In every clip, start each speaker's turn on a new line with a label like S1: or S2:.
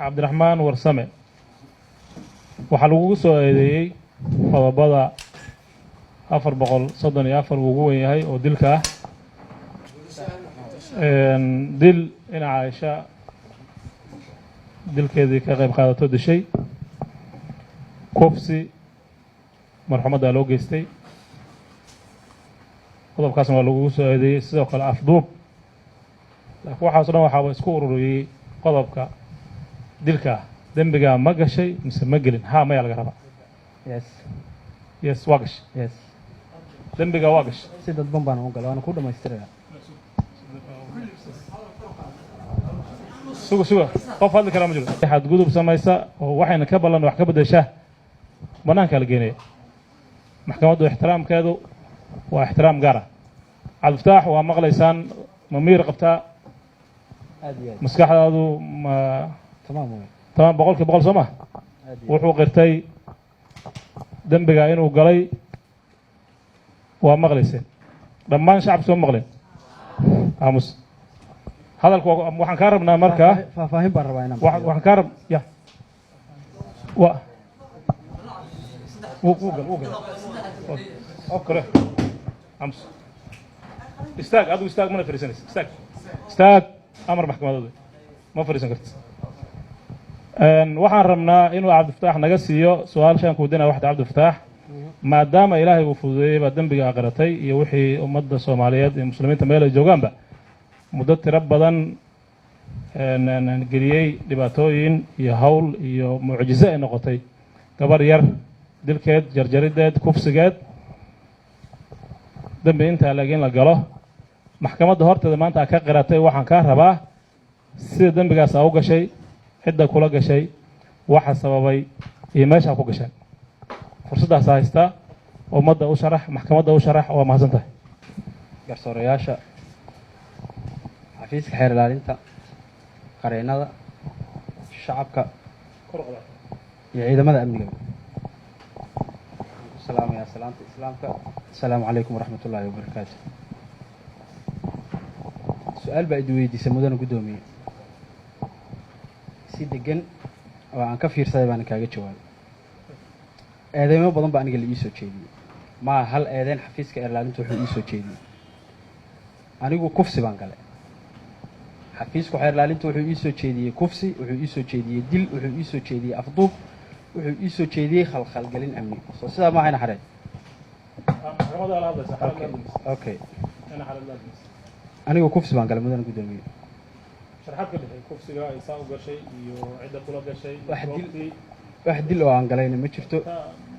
S1: Cabdiraxmaan Warsame, waxaa lagugu soo eedeeyey qodobada 434 uu ugu wen yahay oo dilka ah, dil ina Caaisha dilkeedii ka qayb qaadato, dishay, kufsi marxumaddaa loo geystay, qodobkaasna waa lagugu soo eedeeyey. Sidoo kale afduub. Laakiin waxaaso dhan waxaaba isku ururiyey qodobka dilka ah. Dembigaa ma gashay mise ma gelin? Haa, mayaa laga rabaa.
S2: Yes.
S1: Yes, waa gashay?
S2: Yes.
S1: Dembigaa waa gashay?
S2: Si dadban baan u galay, waana ku dhamaystiraya.
S1: Suga, suga, qof hadli karaa ma jiro. Xadgudub samaysa oo waxayna ka ballan wax ka beddesha, bannaankaa la geenaya. Maxkamaddu ixtiraamkeedu waa ixtiraam gaar ah. Cabdifataax, waa maqlaysaan, ma miyir qabtaa?
S2: Aad iyo aad.
S1: Maskaxdaadu ma
S2: Tamaam wey.
S1: Tamaam, 100%, soo ma?
S2: Aad iyo.
S1: Wuxuu qirtay dembiga inuu galay, waa maqlayseen dhammaan shacabka, soo maqleen. Aamus, hadalku waxaan kaa rabnaa markaa.
S2: Faahfaahin baan rabaa inaan bixiyo.
S1: Waxaan kaa rab ya wa wuu gal, wuu gal kale. Aamus, istaag, adigu istaag, mana fadhiisanaysa. Istaag, istaag, amar maxkamadood ma fadhiisan karti. Waxaan rabnaa inuu Cabdifataax naga siiyo su-aashaan kuudinaya waxda. Cabdifataax, maadaama Ilaahay uu fududeeyey baa dembiga aqratay iyo wixii ummadda Soomaaliyeed iyo muslimiinta meel ay joogaanba muddo tiro badan geliyey dhibaatooyin iyo hawl iyo mucjizo ay noqotay gabar yar dilkeed, jarjarideed, kufsigeed, dembi intaa lag in la galo, maxkamadda horteeda maanta aa ka qiratay, waxaan kaa rabaa sida dembigaas aa u gashay, cidda kula gashay, waxa sababay iyo meeshaa ku gasheen. Fursaddaas haystaa, ummadda u sharax, maxkamadda u sharax. Waa mahadsan tahay.
S2: Garsoorayaasha, xafiiska xeer ilaalinta, qareennada, shacabka iyo ciidamada amniga, waxaan ku salaamayaa salaanta Islaamka: asalaamu calaykum waraxmat ullaahi wabarakaatu. Su-aal baa idi weydiisay, mudana guddoomiye. Si degan oo aan ka fiirsaday baana kaaga jawaabay. Eedeymo badan baa aniga la ii soo jeediyey, maa hal eedeyn. Xafiiska xeer ilaalinta wuxuu ii soo jeediyey anigu kufsi baan galay. Xafiisku xeer ilaalinta wuxuu ii soo jeediyey kufsi, wuxuu ii soo jeediyey dil, wuxuu ii soo jeediyey afduub, wuxuu ii soo jeediyey khalkhalgelin amni. Soo sidaa ma ahayna, xareed? Okay, anigu kufsi baan galay, mudana guddoomiye.
S1: Sharaxaad ka bixi kufsiga ay saa u gashay iyo cidda kula gashay.
S2: Wax dil, wax dil oo aan galayna ma jirto.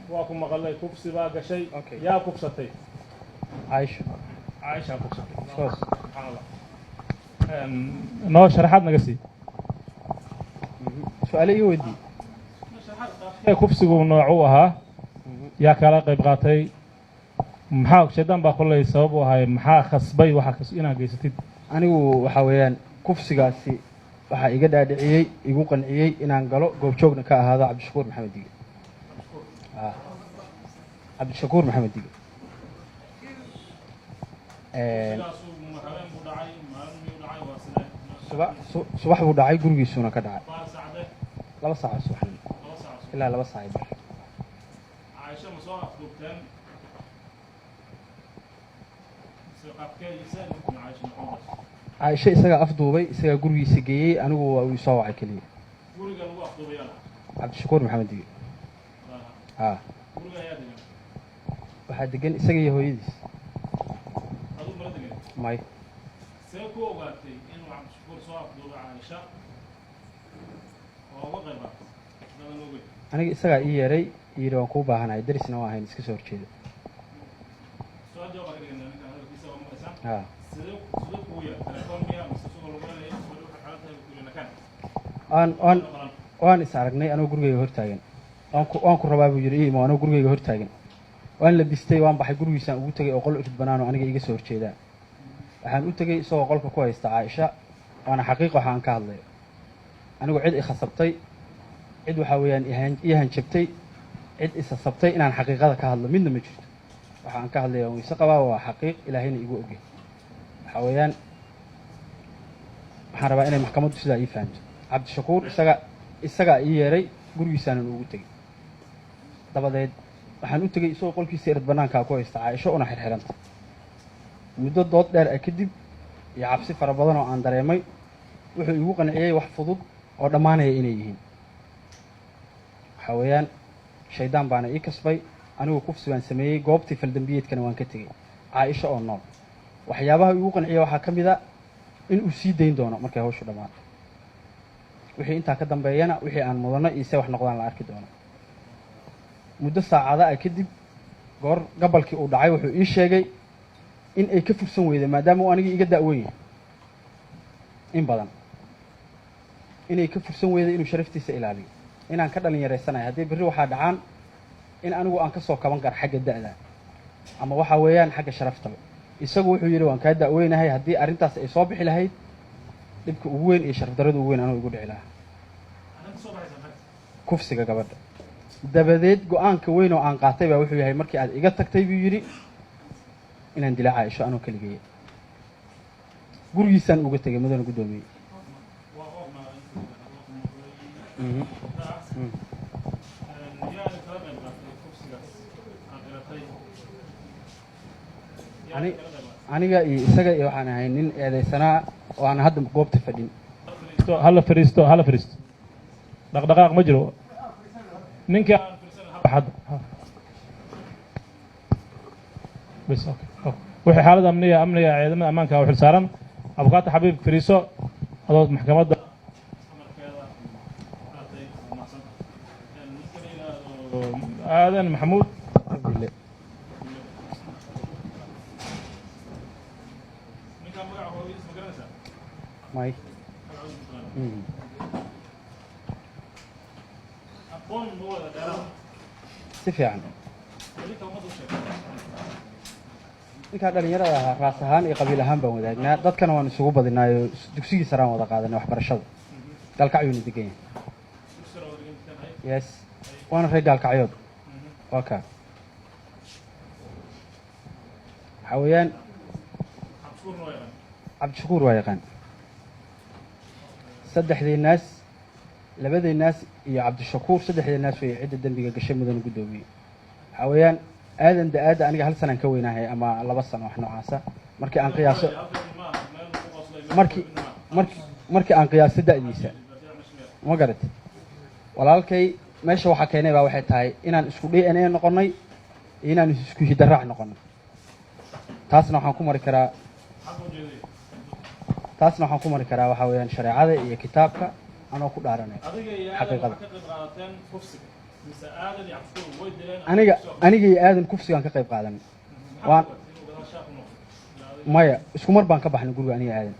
S1: Waa ku maqalay, kufsi baa gashay.
S2: Okay.
S1: Yaa kufsatay?
S2: Caaisha.
S1: Caaisha kufsatay?
S2: Of course.
S1: Subxaan Allah. Noo sharaxaad naga sii.
S2: Su-aale ii weydii.
S1: Kufsigu noocuu ahaa? Yaa kala qayb qaatay? Maxaa shaydaan baa kolley sabab u ahay? Maxaa khasbay waxa inaad geysatid?
S2: Anigu waxaa weeyaan, kufsigaasi waxaa iga dhaadhiciyey, igu qanciyey inaan galo, goobjoogna ka ahaado Cabdishakuur Maxamed Dige. Cabdishakuur Maxamed Dige. Subax buu dhacay, gurigiisuuna ka dhacay 2 saac oo subaxnimo ilaa 2 saac iyo bar.
S1: Caaisha ma soo afduubteen mise qaabkee isee Caaisha noqon?
S2: Caaisho isagaa afduubay, isagaa gurigiisa geeyey. Anigu waa uu isoo wacay keliya.
S1: Guriga lagu afduubayana?
S2: Cabdishakuur Maxamed Dige, ha.
S1: Guriga ayaa degan?
S2: Waxaa degan isaga iyo hooyadiis.
S1: Aduu mala degan?
S2: May.
S1: See ku ogaatay inuu Cabdishakuur soo afduubay Caaisha oo uga qayb qaatay dadan ogeyn?
S2: Aniga isagaa ii yeeray, yidhi waan kuu baahanahay. Darisna waa ahayn, iska soo horjeeda.
S1: Su-aal jawaab baa ka dhiganaa ninkan hadalkiisa, waa maqlaysaan.
S2: Ha.
S1: Sidee kugu yeeray? Telefoon miya mise isagoo lugeynaya weli waxay xelan tahay ku yidhi nakan?
S2: Waan waan is aragnay anoo gurigayga hortaagan. Waan ku rabaa buu yidhi, ii imo. Anoo gurigayga hortaagan waan labistay, waan baxay, gurigiisaan ugu tegay oo qol irid banaan oo aniga iga soo horjeedaa. Waxaan u tegey isagoo qolka ku haysta Caaisha. Waana xaqiiq waxa aan ka hadlayo. Anigu cid i khasabtay, cid waxaa weeyaan ii hanjabtay, cid isasabtay inaan xaqiiqada ka hadlo midna ma jirto. Waxa aan ka hadlaya waan weyse qabaa, waa xaqiiq, Ilaahayna igu ogyahay. Waxaa weeyaan, waxaan rabaa inay maxkamaddu sidaa ii fahamto. Cabdishakuur isaga Isagaa ii yeeray, gurigiisaanan ugu tegey. Dabadeed waxaan u tegey isagoo qolkiisa irid bannaankaa ku haysta Caaisho una xirxiranta. Muddo dood dheer ah kadib iyo cabsi fara badan oo aan dareemay, wuxuu igu qanciyey wax fudud oo dhammaanaya inay yihiin. Waxaa weeyaan, shaydaan baana ii kasbay. Anigu kufsi baan sameeyey, goobtii faldambiyeedkana waan ka tegey Caaisho oo nool. Waxyaabaha igu qanciyey waxaa ka mid a in uu sii dayn doono markay hawshu dhammaato, wixii intaa ka dambeeyana wixii aan mudano iyo se wax noqdaan la arki doono. Muddo saacada ah kadib, goor gabalkii uu dhacay, wuxuu ii sheegay in ay ka fursan weyday, maadaama uu anigii iga da'weyn yahay in badan, inay ka fursan weyday inuu sharaftiisa ilaaliyo, inaan ka dhalin yaraysanayo. Haddii berri waxaa dhacaan in anigu aan ka soo kaban karo xagga da'da ama waxaa weeyaan xagga sharaftaba. Isagu wuxuu yidhi, "Waan kaa da'weynahay, haddii arrintaas ay soo bixi lahayd, dhibka ugu weyn iyo sharaf darrada ugu weyn anuu igu dhici lahaa." Kufsiga gabadha dabadeed, go-aanka weyn oo aan qaatay baa wuxuu yahay, markii aad iga tagtay, buu yidhi, inaan dila Caaisho anoo keligeeya. Gurigiisaan uga tegay, mudana guddoomiye. Ani aniga iyo isaga iyo waxaan ahay nin eedaysanaa oo aan hadda goobta fadhin.
S1: Hala fariisto, hala fariisto, dhaqdhaqaaq ma jiro. Ninka hadda bas, okay. Wixii xaalad amniga, amniga ciidamada ammaanka u xilsaaran. Abukaata Xabiib, fariiso adoo maxkamadda. Aadan Maxamuud
S2: Cabdille.
S1: Ninka magaca hooyadiis ma garanaysaa?
S2: May.
S1: Aqoon ma wada dheeraad?
S2: Si fiican.
S1: Ninka ummadda u sheeg.
S2: Ninkaa dhalinyarada ahaa raas ahaan iyo qabiil ahaan baan wadaagnaa, dadkana waan isugu badinaayo. Dugsigii saraan wada qaadanay waxbarashada, Gaalkacyuuna degan yahay. Yes, waana reer Gaalkacyood. Waa kaa, waxaa weeyaan Cabdishakuur waa yaqaan. Saddexdii naas, labadii naas iyo Cabdishakuur, saddexdii naas way cidda dembiga gashay, mudana guddoomiye. Waxaa weeyaan, Aadan da-aadda aniga hal sanaan ka weynahay ama 2 sano, wax noocaasa, markii aan qiyaaso, markii aan qiyaaso da'diisa. Ma garat walaalkay? Meesha waxaa keenay baa waxay tahay inaan isku DNA noqonnay iyo inaan isku hidaraac noqonnay. Taasna waxaan ku mari karaa, waxaa weeyaan, shareecada iyo kitaabka anoo ku dhaaranay.
S1: Adiga iyo Aadan
S2: Xaqiiqada.
S1: Waxaa ka qayb qaadateen kufsiga mise Aadan iyo Cabdishakuur way dileen?
S2: Aniga iyo Aadan kufsigaan ka qayb qaadanay. Waan maya, isku mar baan ka baxnay guriga. Aniga Aadan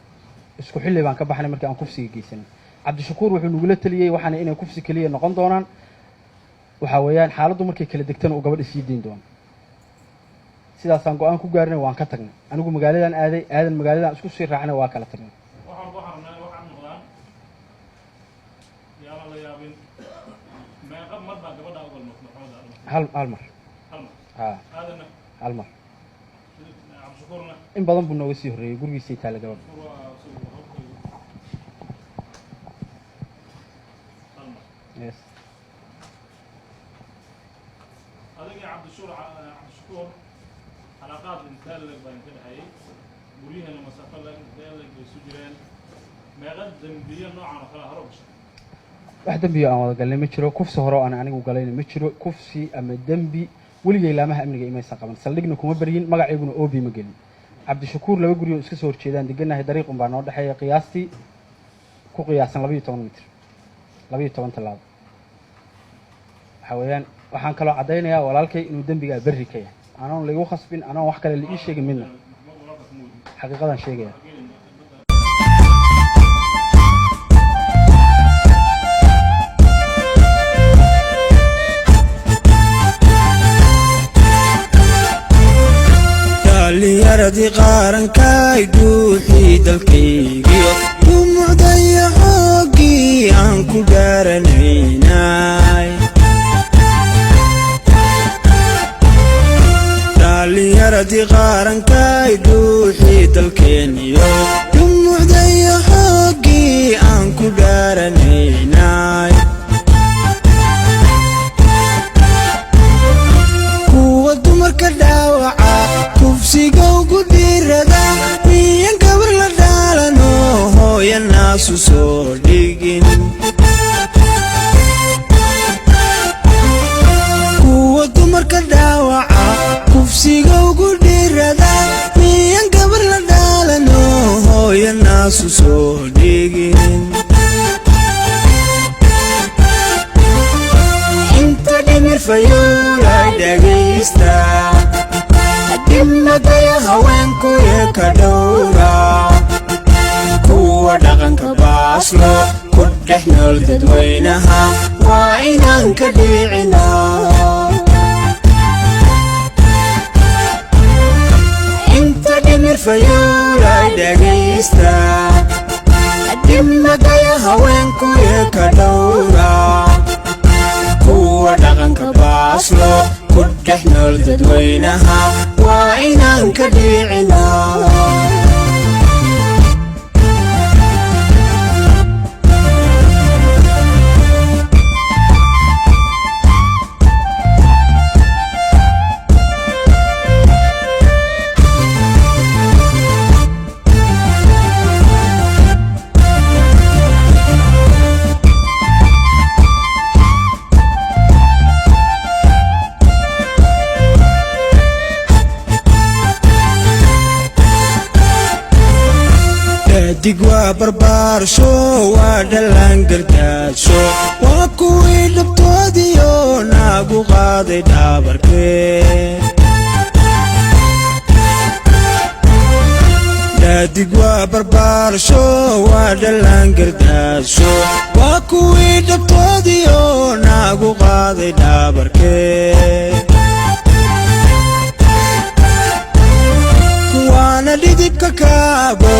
S2: isku xilli baan ka baxnay markii aan kufsiga geysanay. Cabdishakuur wuxuu nagula teliyey waxaana inay kufsi keliya noqon doonaan, waxaa weeyaan, xaaladdu markay kala degtana uu gabadha sii dayn doono. Sidaasaan go-aan ku gaarnay, waan ka tagnay. Anigu magaaladan aaday, Aadan magaaladan isku sii raacnay, waa kala tagnay.
S1: Waxaan rabnaa waxaan noqdaan yaanan la yaabin. Meeqa mar baa gabadha u galmo maxkamadda?
S2: Hal mar.
S1: Hal mar?
S2: Ha.
S1: Aadanna?
S2: Hal mar.
S1: Cabdishakuurna?
S2: In badan buu nooga sii horreeyey, gurigiisay taala gabadha.
S1: Hal mar?
S2: Yes.
S1: Adiga Cabdishakuur xalaqaad intee leg baa inka dhexeeyey? Guryaheena masaafo leg intee leg bay isu jireen? Meeqa dembiyo noocan oo kale hore u gashay?
S2: Wax dembiyo aan wada galnay ma jiro. Kufsi hore oo aan anigu galayna ma jiro. Kufsi ama dembi weligay laamaha amniga imaysan qaban, saldhigna kuma baryin, magacayguna oobi ma gelin. Cabdishakuur laba guri oo iska soo horjeedaan degannahay, dariiq unbaa noo dhexeeya, qiyaastii ku qiyaasan 12 mitir, 12 tallaabo. Waxaa weeyaan, waxaan kaloo caddaynayaa walaalkay inuu dembigaa berri ka yahay, anoon laigu khasbin, anoon wax kale la ii sheegin midna. Xaqiiqadan sheegaya.
S3: Dhallinyaradii qarankaay, guuxii dalkaygiyo gumucdaya xooggii aan ku dhaaranaynay. Dhallinyaradii qarankaay, guuxii dalkeeniyo gumucdaya xooggii aan ku dhaaranaynay. Fayuulay dhegaysta, dhimadaya haweenkuye ka dhowra, kuwa dhaqanka baaslo ku dhex nool dadweynaha waa inaan ka dhiicinaa. Inta dhimir fayuulay dhegaysta, dhimadaya haweenkuye ka dhowra, kuwa dhaqanka baaslo ku dhex nool dadweynaha waa inaan ka dhiicinaa. Dig waa barbaarsho, waa dhallaan gargaadsho, waa kuwii dhabtoodiyo naagu qaaday dhaabarkee. Dhaadig waa barbaarsho, waa dhallaan gardaadsho, waa kuwii dhabtoodiyo naagu qaaday dhaabarkee. Waana dhidibka kaabo,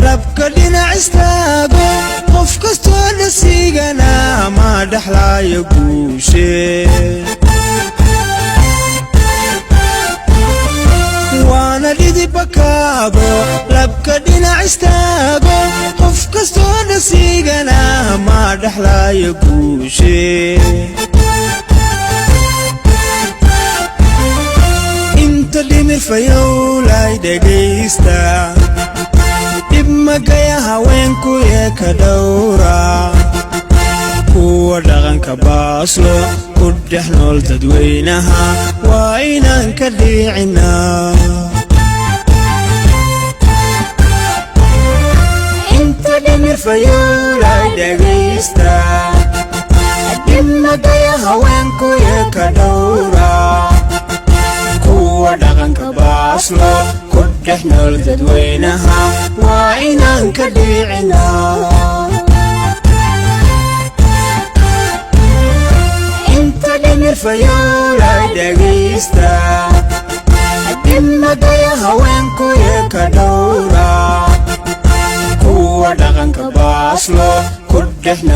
S3: labka dhinac istaago, qof kastoo dhasigana ma dhexlaayo guushe. Waana dhidibka kaabo, labka dhinac istaago, qof kastoo dhasigana ma dhexlaayo guushe. Inta dhimir fayowlay dhegaysta, dhib magaya haweenkuye ka dhowra, kuwa dhaqanka baaslo ku dhex nool dadweynaha waa inaan ka dhiicinaa. Inta dhimir fayowlay dhegaysta, dhib magaya haweenkuye ka dhowra, kuwa dhaqanka baaslo ku dhex nool dadweynaha waa inaan ka dhiicinaa. Inta dhimir fayowlay dhegaysta, dhimadaya haweenkuye ka dhowra, kuwa dhaqanka baaslo ku dhex